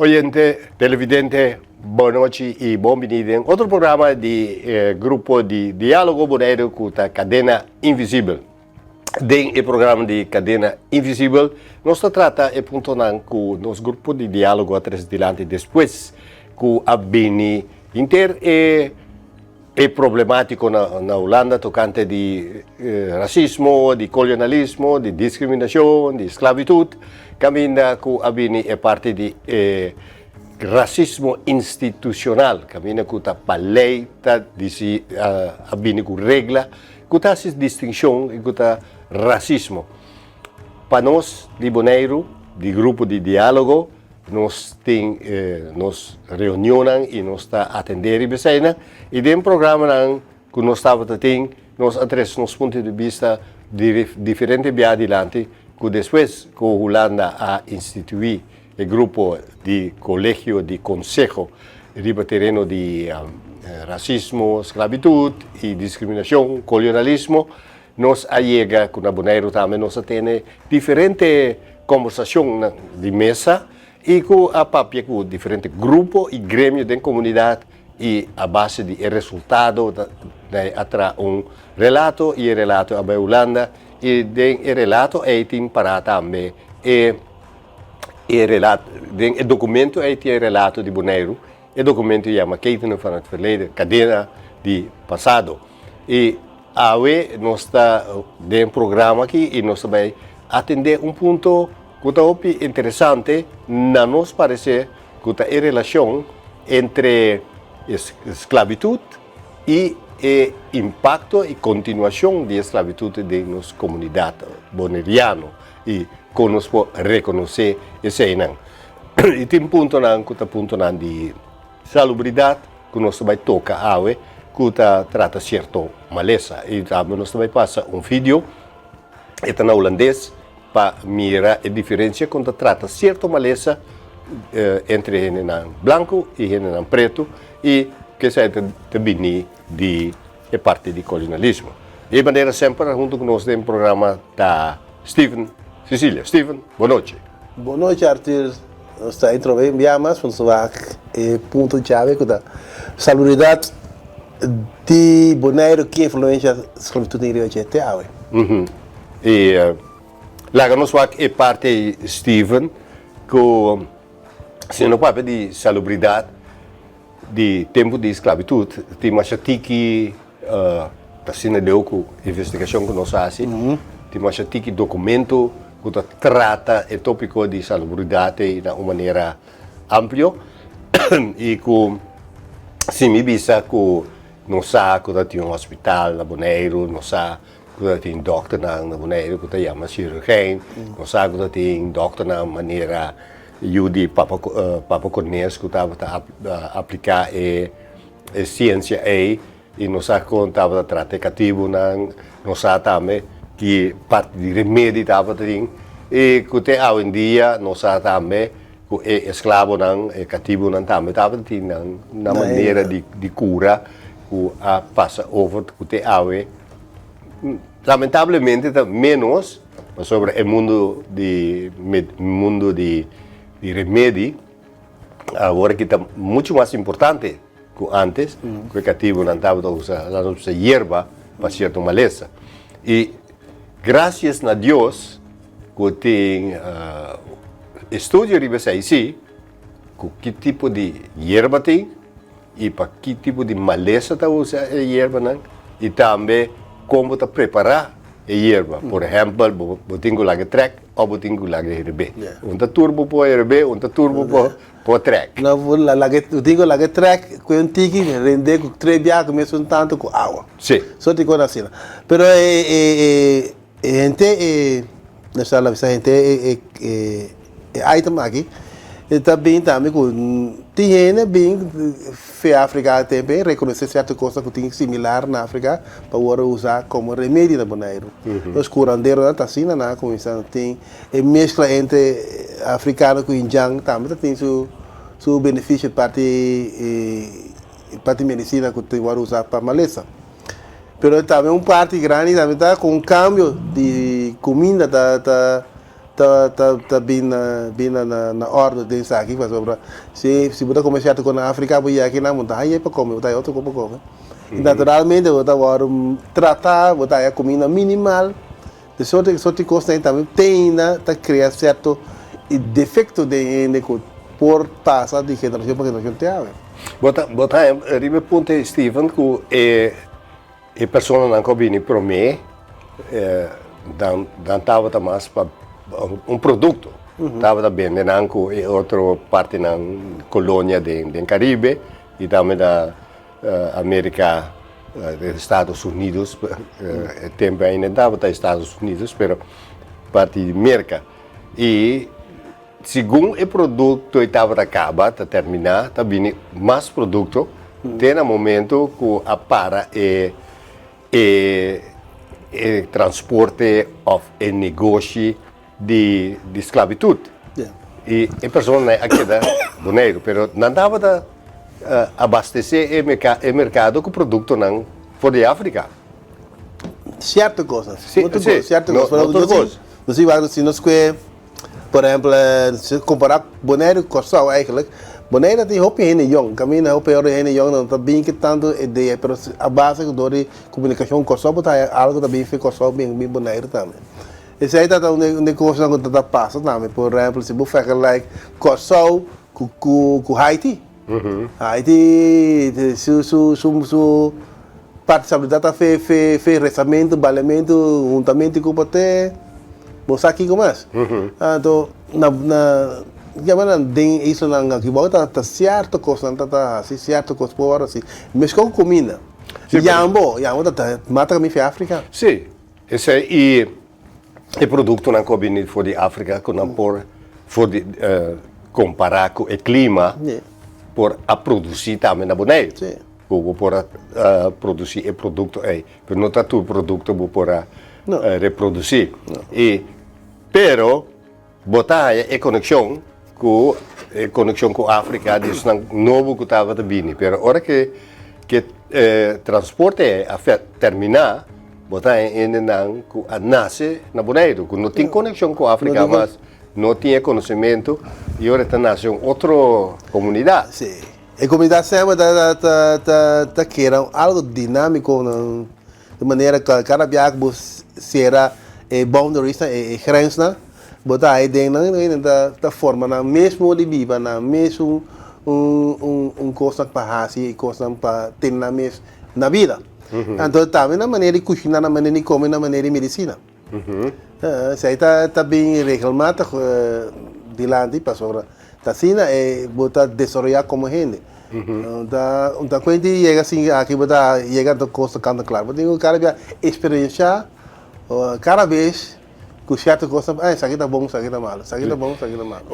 Oyente, televidente, bon nochi i bon bini den otro programa di e grupo di Diálogo Boneiru ku ta Kadena Invisibel. Den e programa di Kadena Invisibel nos ta trata e puntonan ku nos grupo di diálogo a trese dilanti despues ku a bini henter e E problemátiko na Hulanda tokante di rasismo, di kolonalismo, di diskriminashon, di sklabitut, kaminda ku a bini e parti di e rasismo institushonal, kaminda ku ta pa lei ta disi a bini ku regla ku ta hasi distinshon i ku ta rasismo. Pa nos di Boneiru, di grupo di diálogo, Nos tin nos reunionnan i nos ta atendé riba eseinan. I den programanan ku nos tabata tin, nos a trese nos punto di bista di diferente bia dilanti ku despues ku Hulanda a instituí e grupo di kolegio di konseho riba tereno di rasismo, sklabitut i diskriminashon, kolonialismo, Nos a yega ku na Boneiru tambe nos a tene diferente kombersashonnan di mesa i ku a papia ku diferente grupo i gremio den komunidat i a base di e resultado a traha un relato i e relato a bai Hulanda i den e relato ei tin pará tambe e e relato den e dokumento ei tin e relato di Boneiru. E dokumento yama Ketenen van het Verleden, Kadena di Pasado. I awe nos ta den programa aki i nos ta bai atendé un punto ku ta hopi interesante na nos pareser, ku ta e relashon entre e sklabitut i e impakto i kontinuashon di e sklabitut den nos komunidat boneriano i kon nos por rekonosé eseinan. I tin puntonan ku ta puntonan di salubridat ku nos ta bai toka awe ku ta trata sierto malesa. I tambe nos ta bai pasa un video, e ta na hulandes, pa mira e diferensia kon ta trata sierto malesa entre hendenan blanku i hendenan pretu i ku esei ta bini di e parti di kolonialismo. Di e manera semper huntu ku nos den programa ta Steven Cecilia. Steven, bon nochi. Bon nochi Arthur, nos ta introbe un bia mas pa nos wak e punto chave ku ta salubridat di Boneiru ki influensha sklabitut tin riba dje te awe. I laga nos wak e parti ei Steven ku si no papia di salubridat di tempu di sklabitut tin masha tiki Ta asina leu ku investigashon ku nos hasi, tin masha tiki dokumento ku ta trata e topiko di salubridat ei na un manera amplio i ku si mi bisa ku nos sa ku ta tin un hospital na Boneiru, nos sa ku ta tin dòkternan na Boneiru ku ta yama sirurgijn, nos sa ku ta tin dòkternan manera yu di Papa Papa Cornes ku tabata apliká e siensia ei. I nos sa kon tabata trata e katibunan, nos sa tambe ki parti di remedi tabata tin. I ku te awendia nos sa tambe ku e esklabonan, e katibunan tambe tabata tin nan nan manera di di kura ku a pasa over ku te awe. Lamentablemente ta ménos pasobra e mundu di mundu di di remedi awor aki ta muchu mas importante. Ku antes, ku e katibunan tabata usa, nan usa yerba pa sierto malesa. I grasias na Dios ku tin estudio riba esei si, ku ki tipo di yerba tin i pa ki tipo di malesa ta usa e yerbanan i tambe kon bo ta prepará e yerba. Por ehèmpel, bo tin ku laga trèk òf bo tin ku laga herebé. Un ta tur bo por herebé, un ta tur bo por. Por trek. No por laga e tin ku laga e trek ku e un tiki rende ku tres biaha ku mesun tantu ku awa. Si. So tin kos asina. Pero e e e e hente e nos ta bisa hente e e e item aki e ta bin tambe ku tin hende bin fe Afrika tempe e rekonosé sierto kosnan ku tin similar na Afrika pa wòrdu usa komo remedi na Boneiru. Nos kuranderonan ta asina nan a kuminsá tin E mezcla entre africano cu indian tambe ta tin su su beneficio parti parti medicina cu ta worde usa pa malesa. Pero tambe un parti grandi tambe ta cu un cambio di cuminda ta ta. ta ta ta bin na bin na na na òrdu den esaki pasobra si si bo ta kome sierto kos na Afrika bo yega akinan bo no ta haña pa kome bo ta haña otro kos pa kome i naturalmente bo ta wòrdu tratá bo ta haña kuminda minimal de sorte sorte kosnan tambe te ainda ta krea sierto defekto den hende ku por pasa di generashon pa generashon te awe. Bo ta bo ta haña riba e punto ei Steven ku e E personanan ku a bini promé nan nan tabata mas pa un produkto. Tabata bende nan ku e otro partinan kolonia den den Karibe i tambe na Amerika den Estados Unidos e tempu ainda tabata Estados Unidos pero parti di Merka i Segun e produkto e tabata kaba, ta terminá, ta bini mas produkto te na momento ku a para e e e transporte òf e negoshi di di sklabitut. I e personanan a keda Boneiru, pero nan tabata abastesé e e merkado ku produktonan for di Afrika. Sierto kosnan, no tur kos, sierto kos. No tur kos. Nos si nos kue. Por ehempel, si kompará Boneiru ku Kòrsou eigenlijk, Boneiru tin hopi hende yòn, kaminda hopi ora hende yòn no ta bin ku tantu idea, pero a base ku dor di komunikashon Kòrsou bo ta haña algu ta bin for Kòrsou bin bin Boneiru tambe. Esei ta ta un di e kosnan ku ta pasa tambe, por ehempel si bo vergelijk Kòrsou ku ku Haiti, Haiti su su su su partisabilidat ta fe fe fe rezamentu, baliamentu, huntamentu ku pote bo sa kiko mas. Anto na na yama nan den e islanan aki bo ta ta sierto kosnan ta ta hasi sierto kos por hasi meskos ku kuminda. Yambo, yambo ta ta mata kami fi Afrika. Si, esei i E produktonan ku a bini for di Afrika ku nan por for di kompará ku e klima por a produsí tambe na Boneiru. Ku bo por a produsí e produkto ei. Pero no ta tur produkto bo por a reprodusí. I pero Bo ta haña e konekshon ku e konekshon ku Afrika di esnan nobo ku tabata bini. Pero ora ke ke transporte ei a terminá, bo ta haña hendenan ku a nase na Boneiru, ku no tin konekshon ku Afrika mas, no tin e konosementu, i ora ta nase un otro komunidat. Sí. E komunidat semper ta ta ta ta keda algu dinámiko Di manera ku kada biaha ku bo sera e boundariesnan, e grensnan, bo ta haña den nan, nan ta forma nan mes modo di biba, nan mes un un kosnan pa hasi i kosnan pa tene nan mes na bida. Anto tambe nan manera di kushiná, nan manera di kome, nan manera di medisina. Esei ta bin regelmatig dilanti pasobra ta asina e bo ta desaroyá komo hende. Un ta kuenta i yega asin aki bo ta yega anto kos ta kanta kla. Bo tin ku kada bia eksperenshá kada bes ku sierto kos ta ah esaki ta bon esaki ta malo, esaki ta bon esaki ta malo.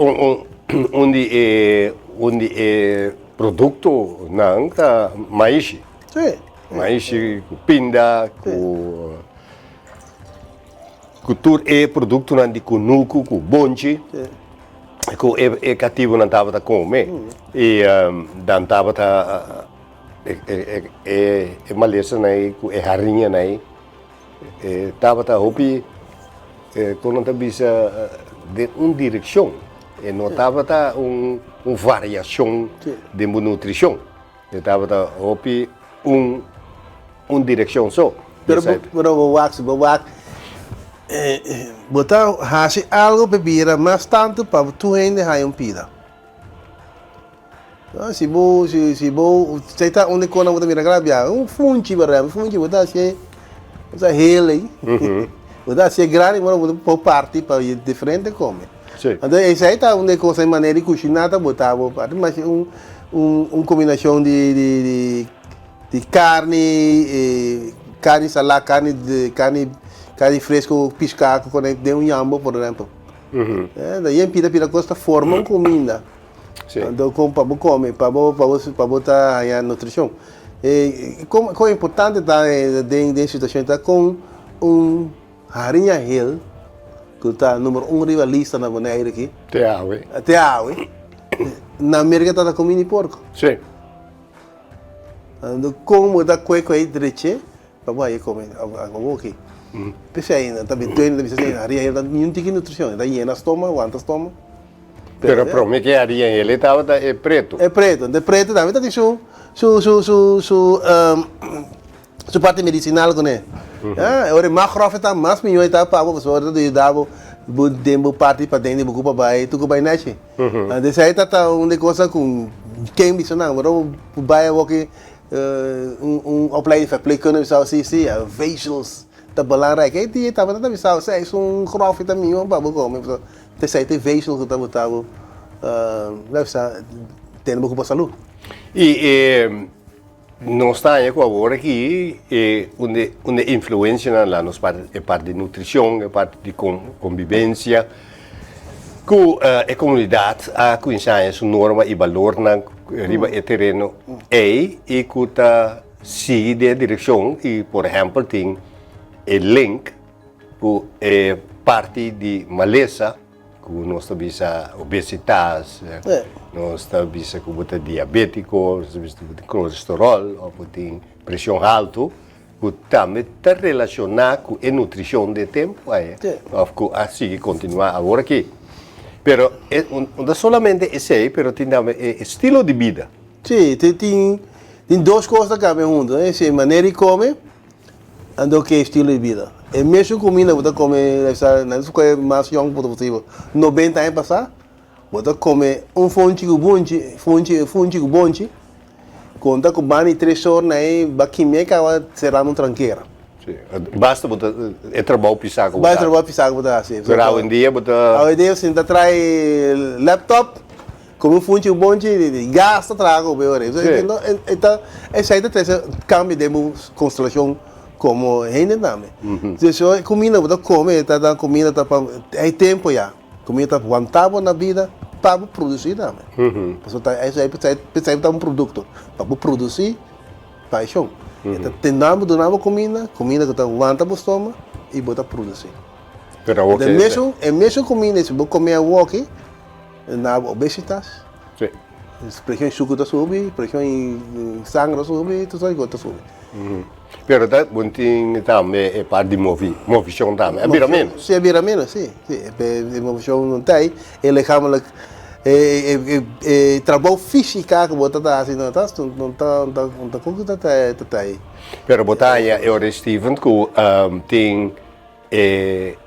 Un di e un di e produktonan ta maishi. Sí. Maishi ku pinda ku. Ku tur e produktonan di kunuku ku bonchi ku e e katibunan tabata kome i nan tabata e e e malesanan ei ku e hariñanan ei e tabata hopi kon nan ta bisa den un direkshon e no tabata un un variashon den bo nutrishon e tabata hopi un un direkshon so. Pero bo pero bo wak si bo wak bo ta hasi algo pa bira mas tantu pa tur hende haña un pida. Si bo si si bo esei ta un di kosnan bo ta mira kla bia un funchi por ehempel un funchi bo ta hasié bo ta hel ei bo ta hasié grandi bo ta por parti pa diferente kome. Anto esei ta un di e kosnan manera di kushiná ta bota bo parti mas un un kombinashon di di Di karni, karni salá, karni karni karni fresco piská ku kone den un yambo por ehempel. Da yen pida pida kos ta forma un kuminda. Anto kon pa bo kome, pa bo pa bo pa bo ta haña nutrishon. Kon kon importante ta den den situashon ta kon un hariña hel ku ta numero un riba lista na Bonaire aki. Te awe. Te awe. Na Merka ta ta kuminda di porko. Ando kon bo ta kue kue dreche pa bo haye kome awoki. P'esei nan ta bin tuende ta bisa esei haria hel ta niun tiki nutrishon, e ta yena stoma, wanta stoma. Pero prome ke haria hel e tabata e pretu. E pretu, e pretu tambe ta tin su su su su su su parti medisinal kuné. E ora e mas gròf e ta, mas mihó e ta pa bo pasobra e ta yuda bo bo den bo parti paden di bo kurpa bai tur ku bai nèchi. Anto esei ta ta un di e kosnan ku ken bisa nan, ora bo bai awoki un un opleiding verpleegkunde bisa si si vezels ta belangrijk. E dia tabata ta bisa esei esun gròf e ta mihó pa bo kome pasobra ta esei ta e vezel ku ta bota bo bisa tene bo ku bo salú. I e Nos ta haña ku awor aki e un di un di e influensianan la nos parti e parti di nutrishon, e parti di konbibensia ku e komunidat a kuminsá haña su norma i balornan riba e tereno ei i ku ta sigui den e direkshon i por ehèmpel tin e link ku e parti di malesa. Ku nos ta bisa obesitas, nos ta bisa ku bo ta diabétiko, nos ta bisa ku bo tin kolesteròl òf bo tin preshon haltu, ku tambe ta relashoná ku e nutrishon di e tempu ei òf ku a sigui kontinuá awor aki. Pero e no ta solamente esei, pero tin tambe e estilo di bida. Sí, tin tin dos kos ta kambia huntu, e manera di kome Anto ke estilo di bida. E mesun kuminda bo ta kome nan ta kome mas yòn ku posibel. 90 aña pasá bo ta kome un fonchi ku bunchi, funchi funchi ku bonchi, konta ku banda di tres or na e ba kimia kaba serando un trankera. Si, basta bo ta e trabou pisá ku bo ta hasi. Basta e trabou pisá ku bo ta hasi. Pero awendia bo ta. Awendia si ta trae laptop. Come un funchi un bonchi di gas ta traha ku bo ora. Esei ta trese kambio den bo konstelashon komo hende tambe. Dus e kuminda ku bo ta kome ta ta kuminda ta pa e tempu ya. Kuminda ta wanta bo na bida pa bo produsí tambe. Pasobra ta esei esei ta un produkto pa bo produsí pa e shon. E ta tene bo duna bo kuminda, kuminda ku ta wanta bo stoma i bo ta produsí. E mesun kuminda si bo kome awoki. Na obesitas, preshon di suku ta subi, preshon di sanger ta subi, tur sort di kos ta subi. Pero ta bon tin tambe e part di movi, movishon tambe, a bira menos. Si, a bira menos, si, si. E movishon no ta ei, e lichamelijk, e trabou fisica ku bo ta ta hasi no ta, no ta, no ta ku ta ta ei. Pero bo ta haña e ora Steven ku tin e.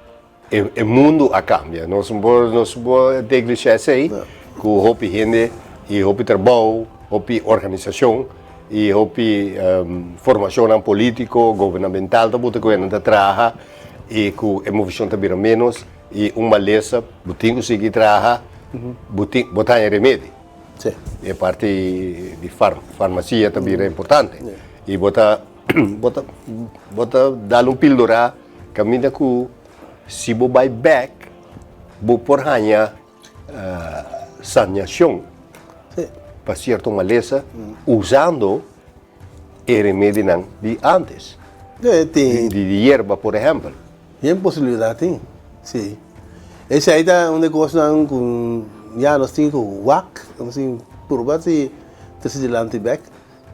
E mundu a kambia. Nos no por nos no por neglisha esei ku hopi hende i hopi trabou, hopi organisashon i hopi formashonnan polítiko, gubernamental ta buta ku nan ta traha i ku e movishon ta bira ménos i un malesa bo tin ku sigui traha, bo tin bo ta haña remedi. E parti di farmasia ta bira importante i bo ta bo ta bo ta dal un pildora. Kaminda ku si bo bai bèk bo por haña saniashon pa sierto malesa usando e remedinan di ántes, di yerba por ehèmpel. Tin posibilidat tin, si. Esei ta un di e kosnan ku ya nos tin ku wak, nos tin purba si trese dilanti bèk.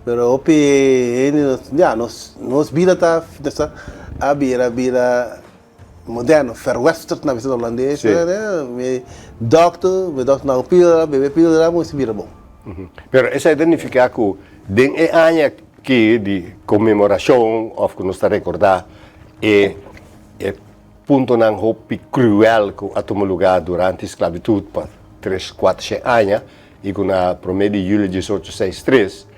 Pero hopi hende nos, ya, nos, nos bida ta, ta a bira bida moderno, verwesterd na bisa na holandes. Sí. Mi dokter, mi dokter na píldora, bebe píldora, bo si bira bon. Pero esei ta nifiká ku den e aña aki di konmemorashon òf ku nos ta rekordá e e puntonan hopi kruel ku a tuma lugá durante sklabitut pa tres kuater shen aña, i ku na promé di yüli 1863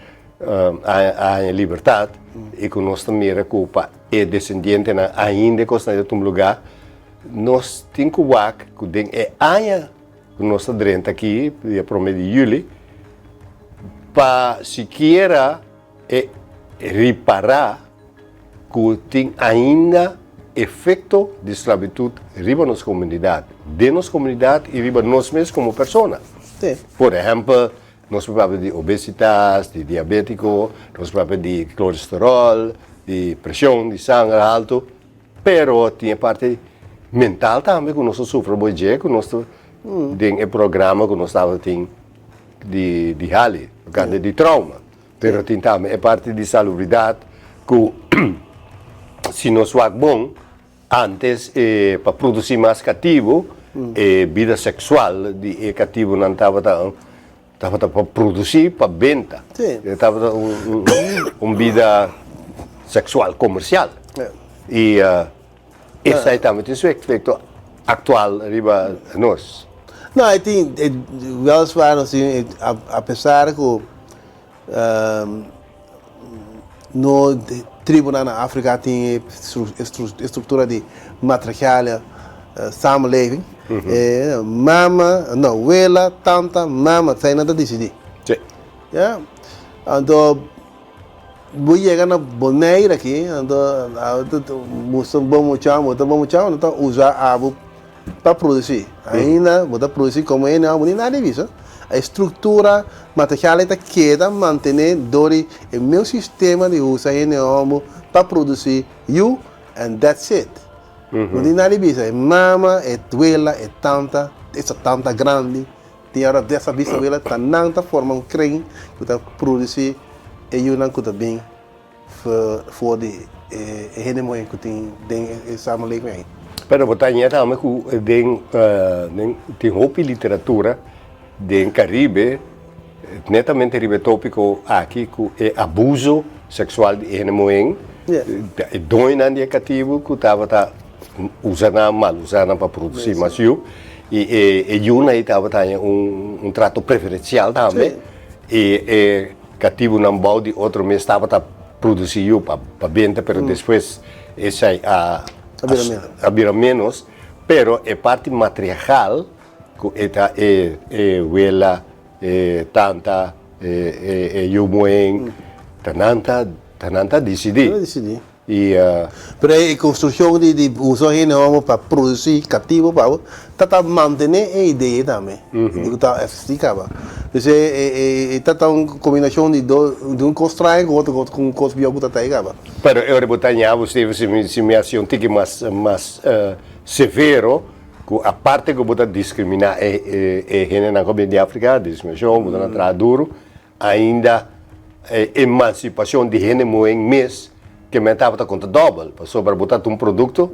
a haña libertat i ku nos ta mira ku pa e desendientenan ainda e kosnan ta tuma lugá, nos tin ku wak ku den e aña ku nos ta drenta aki, dia promé di yüli, pa sikiera e ripará ku tin ainda efekto di sklabitut riba nos komunidat, den nos komunidat i riba nos mes komo persona. Por ehèmpel, nos por papia di obesitas, di diabétiko, nos por papia di kolesteròl, di preshon di sanger haltu, pero tin e parti mental tambe ku nos ta sufri bo dje, ku nos ta den e programa ku nos tabatin di hali, tokante di trauma. Pero tin tambe e parti di salubridat ku si nos wak bon. Antes e pa produsí mas katibu, e bida seksual di e katibunan tabata tabata pa produsí pa benta. E tabata un un bida seksual komersial. I esei tambe tin su efekto aktual riba nos. No, e tin, weliswaar nos tin, apesar ku No tribunan na Afrika tin e struktura di matriarchale samenleving. Mama, no, wela, tanta, mama, esei nan ta disidí. Ya. Anto bo yega na Bonaire aki, anto bo ta bon mucha, bo ta bon mucha, bo ta usa abo pa produsí. Ainda bo ta produsí komo hende amo ni nada di bisa. E struktura material ei ta keda mantené dor di e mes sistema di usa hende homo pa produsí yu and that's it. No tin nada di bisa. E mama, e wela, e tanta, esta tanta grandi tin ora desa bisa wela ta nan ta forma un kren ku ta produsí e yunan ku ta bin. For di e hende muhé ku tin den e samenleving ei. Pero bo ta ña tambe ku den den tin hopi literatura den Caribe netamente riba e topiko aki ku e abuso seksual di e hende muhé e doñonan di e katibu ku tabata usa nan mal usa nan pa produsi mas yu i e yunan ei tabata haña un trato preferensial tambe i e Katibunan bou di otro mes tabata produsi yu pa benta pero despues esei a a bira menos pero e parti matriargal ku e ta e e wela e tanta e e yu muhé ta nan ta ta nan ta disidí. I. Pero e konstrukshon di di usa hende homo pa produsí katibo pa bo ta ta mantené e idea ei tambe di ku ta eksistí kaba. Entonces e ta ta un kombinashon di dos di un kos straño ku otro kos ku un kos bieu ku ta ta ei kaba. Pero e ora bo ta ña bo Steven si mi si mi hasi un tiki mas mas severo ku aparte ku bo ta diskriminá e e hendenan ku a bini di Afrika, diskriminashon, bo ta nan traha duru, Ainda e emansipashon di hende muhé mes ke men tabata konta dòbel, pasobra bo ta un produkto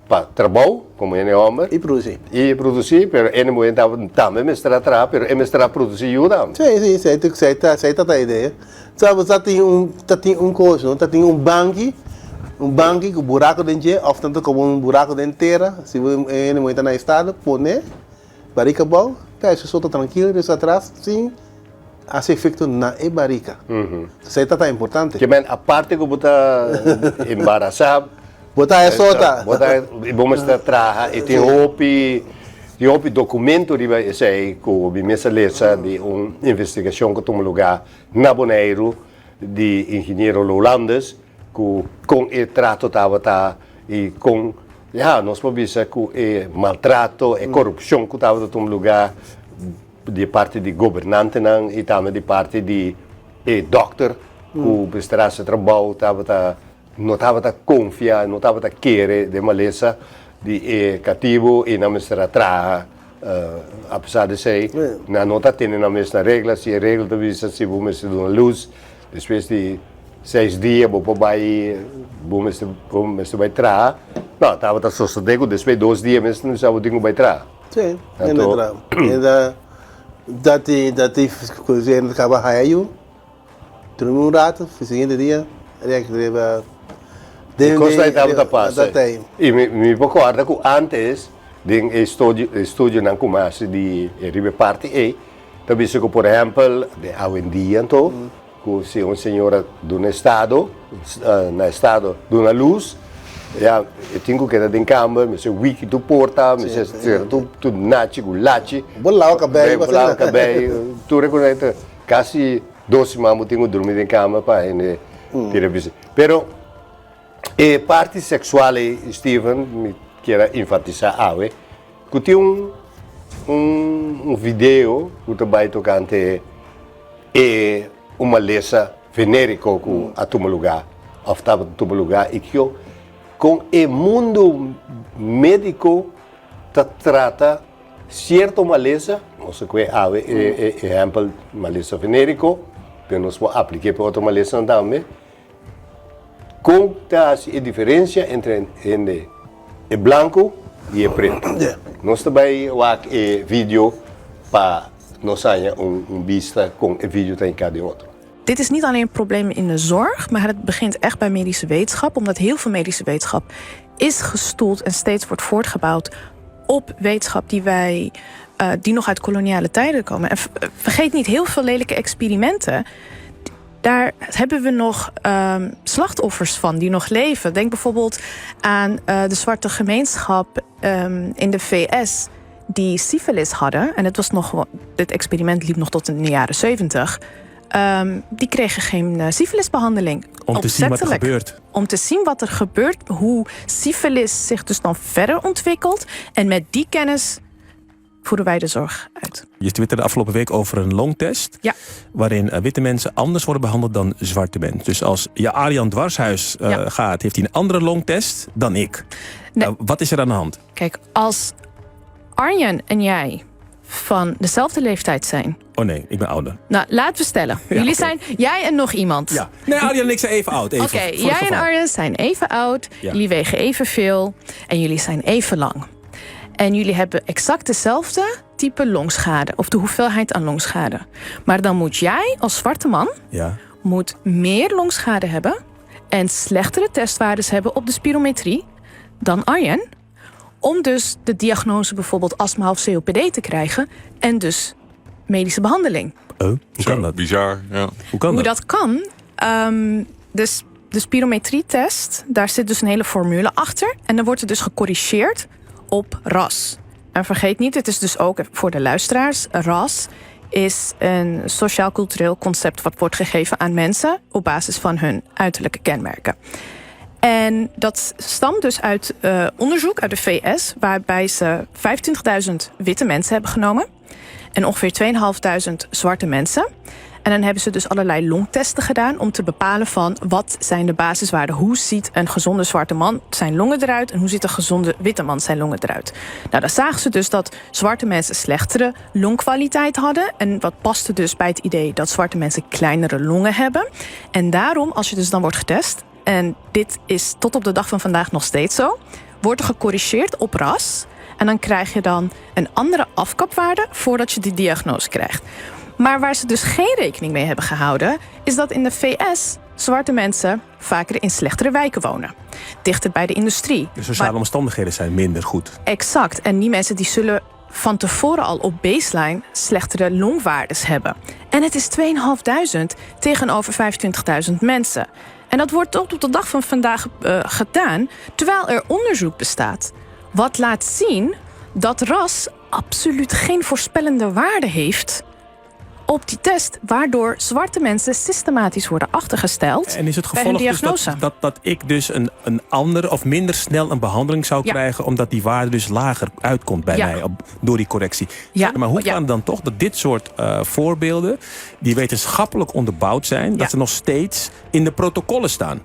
pa trabou komo hende hòmber. I produsí. I produsí, pero hende muhé tabata tambe mester a traha, pero e mester a produsí yu tambe. Sí, sí, esei ta, esei ta, esei ta ta idea. Sa bo sa tin un, ta tin un kos no, ta tin un banki, un banki ku buraku den dje òf tantu komo un buraku den tera, si bo e hende muhé ta na estado, pone barika abou, ta esei so ta trankil, resa atras sin. Hasi efecto na e barika. Esei ta tan importante. Ke men aparte ku bo ta embarasá. Bo ta esota. Bo ta bo mester traha i tin hopi tin hopi documento riba esei ku mi mes a lesa di un investigashon ku tuma lugá na Boneiru di ingeniero Lolandes ku kon e trato tabata i kon ya nos por bisa ku e maltrato e korupshon ku tabata tuma lugá. Di parti di gobernantenan i tambe di parti di e dòkter ku mester hasi trabou tabata no tabata konfia, no tabata kere den malesa di e katibu i nan mester a traha apesar di esei nan no ta tene nan mes na regla, si e regla ta bisa si bo mester duna lus despues di seis dia bo por bai bo mester bo mester bai traha, no tabata sosode ku despues di dos dia mes nan bisa bo tin ku bai traha. Sí, hende tra. Hende ta tin, ta tin ku hende kaba haya yu, drumi un rato, e siguiente dia rek riba den den. Kos tabata pasa. I mi mi por kòrda ku ántes den e studio e studionan ku mi hasi di riba e parti ei ta bisa ku por ehèmpel den awendia anto Ku si un señora duna estado, na estado duna lus, ya e tin ku keda den kamber, mester wiki tur porta, mester sera tur tur nachi ku lachi. Bo lava kabei Bo lava kabei, tur e kosnan ta kasi dos siman bo tin ku drumi den kamber pa hende tira bisi. Pero e parti seksual ei, Steven, mi kier a enfatisá awe, ku tin un un video ku ta bai tokante E un malesa venerico cu a tuma lugar of tabata tuma lugar y kio con e mundo medico ta trata cierto malesa, nos a coge awe e ehempel malesa venerico, pero nos por aplique pa otro malesanan tambe, con ta haci e diferencia entre hende. E blanku i e pretu. Nos ta bai wak e video pa nos haña un bista kon e video ta hinká den otro. Dit is niet alleen een probleem in de zorg, maar het begint echt bij medische wetenschap, omdat heel veel medische wetenschap is gestoeld en steeds wordt voortgebouwd op wetenschap die wij die nog uit koloniale tijden komen. En vergeet niet, heel veel lelijke experimenten, daar hebben we nog slachtoffers van die nog leven. Denk bijvoorbeeld aan de zwarte gemeenschap in de VS die syfilis hadden. En het was nog, dit experiment liep nog tot in de jaren 70. Die kregen geen syfilisbehandeling. Om te zien wat er gebeurt. Om te zien wat er gebeurt, hoe syfilis zich dus dan verder ontwikkelt. En met die kennis voeren wij de zorg uit. Je twitterde de afgelopen week over een longtest, waarin witte mensen anders worden behandeld dan zwarte mensen. Dus als je Arjan Dwarshuis gaat, heeft hij een andere longtest dan ik. Nee. Wat is er aan de hand? Kijk, als Arjan en jij van dezelfde leeftijd zijn. Oh nee, ik ben ouder. Nou, laten we stellen. Jullie zijn jij en nog iemand. Ja. Nee, Arjan en ik zijn even oud. Oké, jij en Arjan zijn even oud. Jullie wegen evenveel. En jullie zijn even lang. En jullie hebben exact dezelfde type longschade. Of de hoeveelheid aan longschade. Maar dan moet jij als zwarte man moet meer longschade hebben en slechtere testwaardes hebben op de spirometrie dan Arjen, om dus de diagnose bijvoorbeeld astma of COPD te krijgen en dus medische behandeling. Oh, hoe kan dat? Bizar, ja. Hoe kan Hoe dat? Dat kan? Dus de spirometrietest, daar zit dus een hele formule achter. En dan wordt het dus gecorrigeerd op ras. En vergeet niet, het is dus ook voor de luisteraars, ras is een sociaal-cultureel concept wat wordt gegeven aan mensen op basis van hun uiterlijke kenmerken. En dat stamt dus uit onderzoek uit de VS, waarbij ze 25.000 witte mensen hebben genomen en ongeveer 2.500 zwarte mensen. En dan hebben ze dus allerlei longtesten gedaan om te bepalen van wat zijn de basiswaarden. Hoe ziet een gezonde zwarte man zijn longen eruit en hoe ziet een gezonde witte man zijn longen eruit? Nou, daar zagen ze dus dat zwarte mensen slechtere longkwaliteit hadden. En wat paste dus bij het idee dat zwarte mensen kleinere longen hebben. En daarom, als je dus dan wordt getest, en dit is tot op de dag van vandaag nog steeds zo, wordt er gecorrigeerd op ras. En dan krijg je dan een andere afkapwaarde voordat je die diagnose krijgt. Maar waar ze dus geen rekening mee hebben gehouden, is dat in de VS zwarte mensen vaker in slechtere wijken wonen. Dichter bij de industrie. De sociale omstandigheden zijn minder goed. Exact. En die mensen die zullen van tevoren al op baseline slechtere longwaardes hebben. En het is 2.500 tegenover 25.000 mensen. En dat wordt tot op de dag van vandaag gedaan, terwijl er onderzoek bestaat wat laat zien dat ras absoluut geen voorspellende waarde heeft op die test, waardoor zwarte mensen systematisch worden achtergesteld En is het bij hun gevolg dus diagnose. dat ik dus een andere of minder snel een behandeling zou krijgen, omdat die waarde dus lager uitkomt bij mij door die correctie? Maar hoe kan het dan toch dat dit soort voorbeelden, die wetenschappelijk onderbouwd zijn, dat ze nog steeds in de protocollen staan?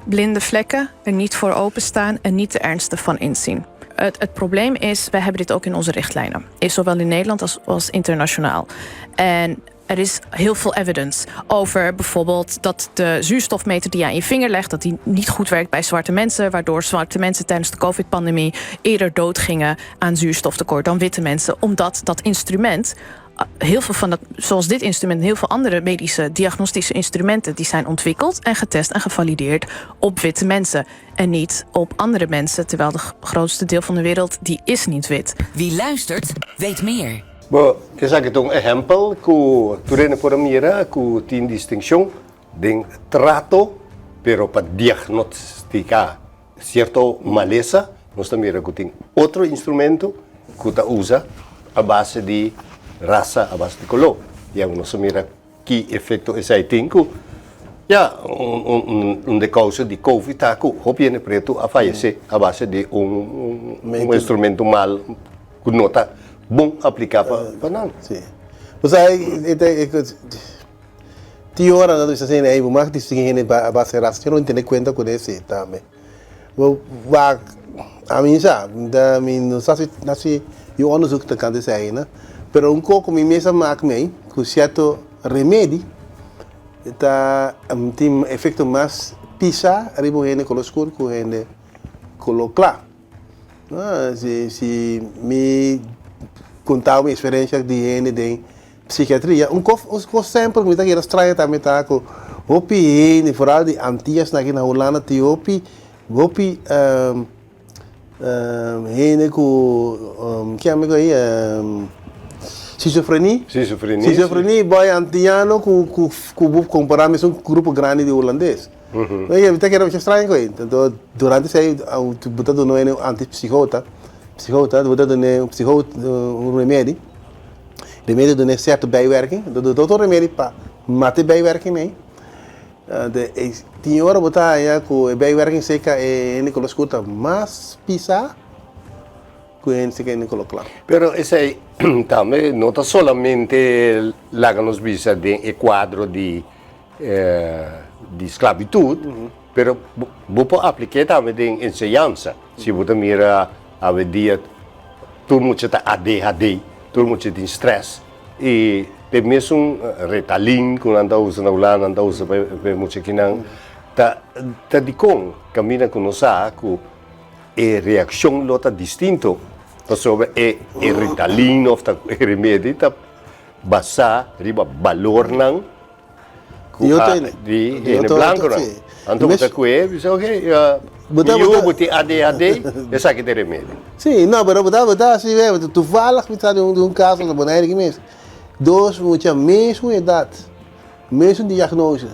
Blinde vlekken, er niet voor openstaan en niet de ernst ervan inzien. Het probleem is, wij hebben dit ook in onze richtlijnen. Is zowel in Nederland als internationaal. En er is heel veel evidence over bijvoorbeeld dat de zuurstofmeter die je aan je vinger legt, dat die niet goed werkt bij zwarte mensen, waardoor zwarte mensen tijdens de COVID-pandemie eerder doodgingen aan zuurstoftekort dan witte mensen, omdat dat instrument, heel veel van dat, zoals dit instrument en heel veel andere medische diagnostische instrumenten, die zijn ontwikkeld en getest en gevalideerd op witte mensen en niet op andere mensen, terwijl de grootste deel van de wereld, die is niet wit. Wie luistert, weet meer. Bon, esaki ta un ehèmpel ku tur hende por a mira ku tin distinshon den trato, pero pa diagnostiká sierto malesa nos ta mira ku tin otro instrumento ku ta usa a base di rasa, a base di koló. Ya nos a mira ki efekto esei tin ku ya un de kousa di covid ta ku hopi hende pretu a fayesé a base di un instrumento mal ku no ta bon apliká pa nan. Sí. Bo sa e ta e tin ora nan ta bisa asina, ey bo mag distingui hende a base rasa, yo no tene kuenta ku esei tambe. Bo wak ami sa mi no sa si na si yu onderzoek ta kanta esei ainda, pero un koko mi mes a mak mei ku sierto remedi ta tin efekto mas pisa riba un hende koló skur ku un hende koló kla. No, si si mi konta mi eksperensia di hende den psikiatria, un kos un kos sempel ku mi ta kere straña tambe ta ku hopi hende, foral di Antias aki na Hulanda tin hopi hopi hende ku ke amigo ei schizofrenie. Schizofrenie. Schizofrenie boy antiano ku ku ku bo kompara mes un grupo grandi di hulandes. Oye, mi ta kere masha straño ku ei. Anto durante esei bo ta duna un antipsicota, psicota, bo ta duna un psico un remedi, remedi duna sierto bijwerking, anto duna otro remedi pa mata e bijwerking ei. Anto tin ora bo ta haña ku e bijwerking seka e hende ku lo skuta mas pisá ku e hende seka e hende ku lo kla. Pero esei tambe no ta solamente laga nos bisa den e kuadro di di sklabitut, pero bo por aplik'é tambe den enseñansa. Si bo ta mira awendia tur mucha ta ADHD, tur mucha tin stress i te mesun Ritalin ku nan ta usa na Hulanda, nan ta usa pa e mucha kinan, ta ta dikon kaminda ku nos sa ku e reakshon lo ta distinto pasobra e Ritalin òf ta e remedi ta basá riba balornan Ku a di hende blankonan. Anto bo ta kue bisa oke mi yu bo tin ADHD esaki ta e remedi. Si, no pero bo ta bo ta hasi be toevallig mi sa di un kaso na Bonaire aki mes dos mucha mesun edat mesun diagnose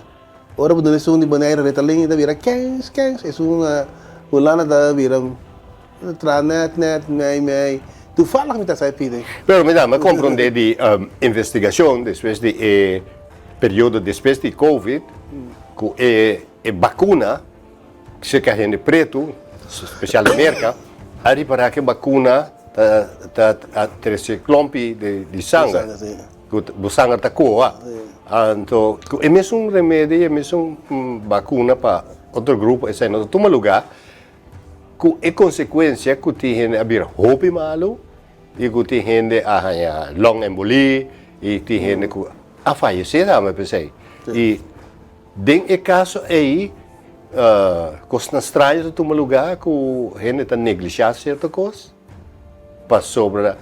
ora bo duna esun di Bonaire Ritalin e ta bira kens kens esun na Hulanda ta bira Tra net net mei mei. Toevallig mi ta sa e pide. Pero mi ta comprende di investigacion despues di e periodo despues di covid cu e e vacuna cerca hende preto special na Merca a ripara cu e vacuna ta ta a trece klompi di sanger cu bo sanger ta coha anto cu e mesun remedi e mesun vacuna pa otro grupo esey no ta tuma lugar. Ku e konsekuensia ku tin hende a bira hopi malu i ku tin hende a haña long embolie i tin hende ku a fayesé tambe p'esei. I den e kaso ei kosnan straño ta tuma lugá ku hende ta neglishá sierto kos pasobra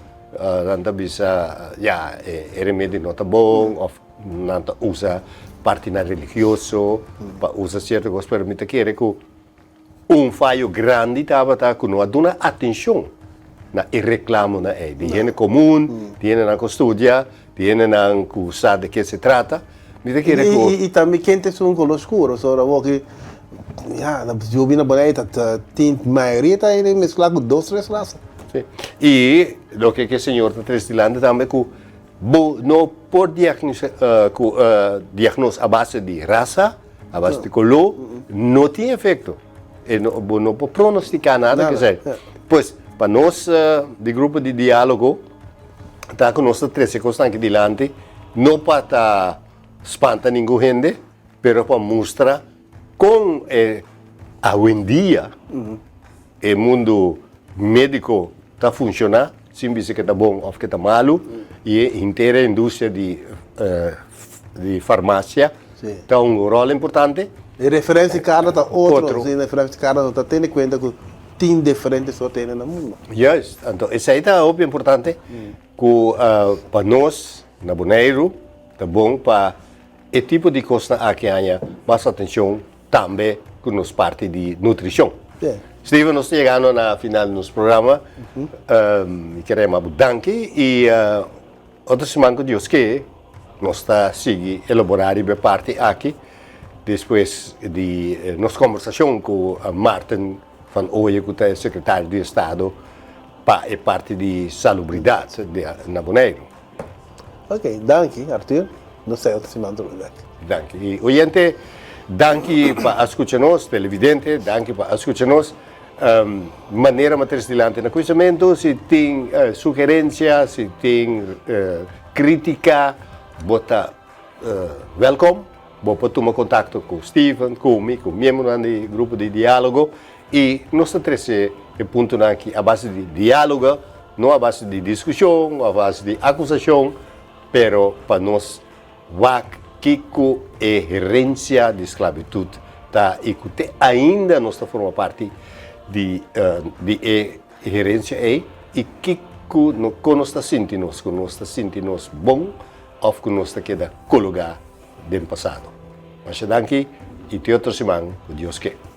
nan ta bisa ya e remedi no ta bon òf nan ta usa partinan religioso pa usa sierto kos pero mi ta kere ku Un fayo grandi tabata ku no a duna atenshon na e reklamonan ei di hende komun, di hendenan ku studia, di hendenan ku sa de ke se trata. Mi ta kere ku. I tambe ken ta esun kolor skuro. So awor ki ya yo bini na Bonaire ta tin mayoria ta hende meskla ku dos tres rasa. Si. I loke ke señor ta trese dilanti tambe ku bo no por diagnosa ku diagnos a base di rasa. A base di koló no tin efekto. E no, bo no por pronostiká nada k'esei. Pues, pa nos di grupo di diálogo ta ku nos ta trese kosnan aki dilanti, no pa ta spanta ningun hende, pero pa mustra kon e awendia e mundu médiko ta funshoná, sin bisa ke ta bon òf ke ta malu, i e henter e industria di di farmasia ta un ròl importante. E referensia kada ta otro, si referensia kada no ta tene kuenta ku tin diferente sorto hende na mundu. Juist, anto esei ta hopi importante ku pa nos na Boneiru ta bon pa e tipo di kosnan aki haña mas atenshon Tambe ku nos parti di nutrishon. Steven, nos ta yegando na final di nos programa. Mi kere yama bo danki i otro siman ku Dios ke nos ta sigui elaborá riba e parti aki despues di nos kombersashon ku Maarten van Ooijen ku ta e sekretario di estado pa e parti di salubridat na Boneiru. Ok, danki Arthur. Nos ta otro siman tur bek. Danki. I oyente, danki pa a skucha nos. Televidente, danki pa a skucha nos. Manera Matres Dilanti na Kuisamentu, si tin sugerensia, si tin kritika, bo ta wèlkom. Bo por tuma kontakto ku Steven, ku mi, ku miembronan di grupo di diálogo i nos ta trese e puntonan aki a base di diálogo, no a base di diskushon, a base di akusashon. Pero pa nos wak kiko e herencia di sclavitud ta y cu te ainda nos ta forma parti di di e. E herensia ei i kiko no kon nos ta sinti nos, ku nos ta sinti nos bon òf ku nos ta keda kologá den pasado. Masha danki i te otro siman ku Dios ke.